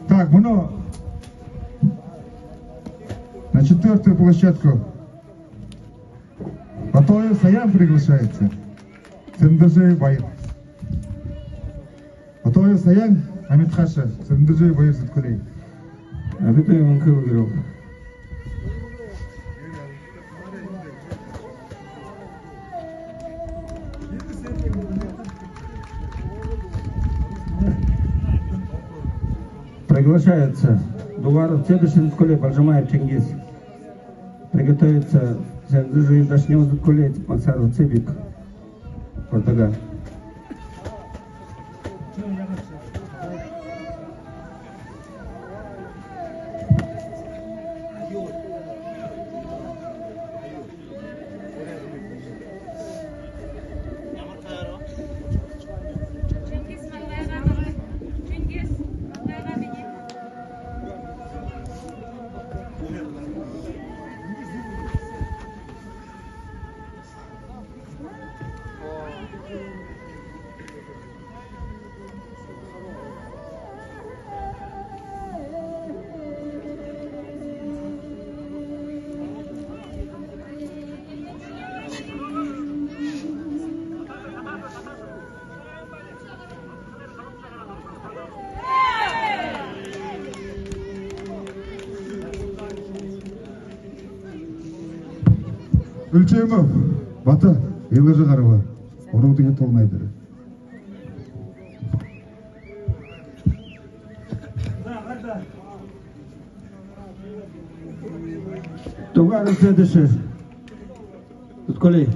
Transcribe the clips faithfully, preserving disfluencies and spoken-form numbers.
Так, ну, на четвёртую площадку. Батоев Саян приглашается. Сэндэжи Баяр. Батоев Саян, Амитхаша, Сэндэжи Баяр, Зүдхэлэй. Амитхаша Баяр. Приглашается Дугаров Цэдэшэ, Зүдхэлэй, Бальжамаев Чингис. Приготовиться Сэндэжи Дашнёв, Зүдхэлэй, Максаров Цэбик. Ортого. Үлчимов Бата, Илажа гараба. Уруу дэгэр тулнай дээрэ. Дугаров Цэдэшэ, Зүдхэлэй.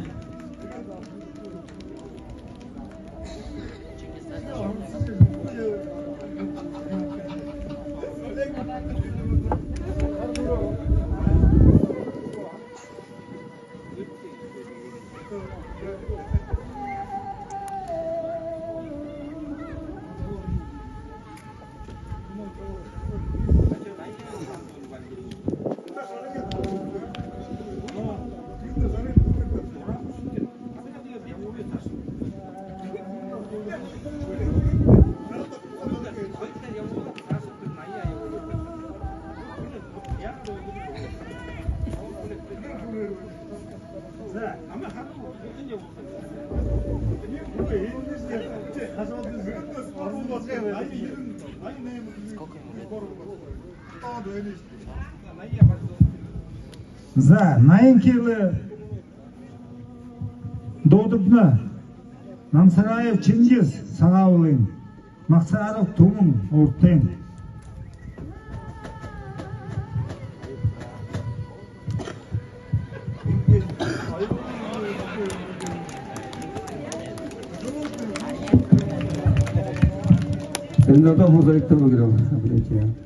За, наян кило дуудана. Намсараев Чингис, Сагаалгын, Максаров Түмэн, Уртын. Ренатов Музаликтор выиграл. Обретение.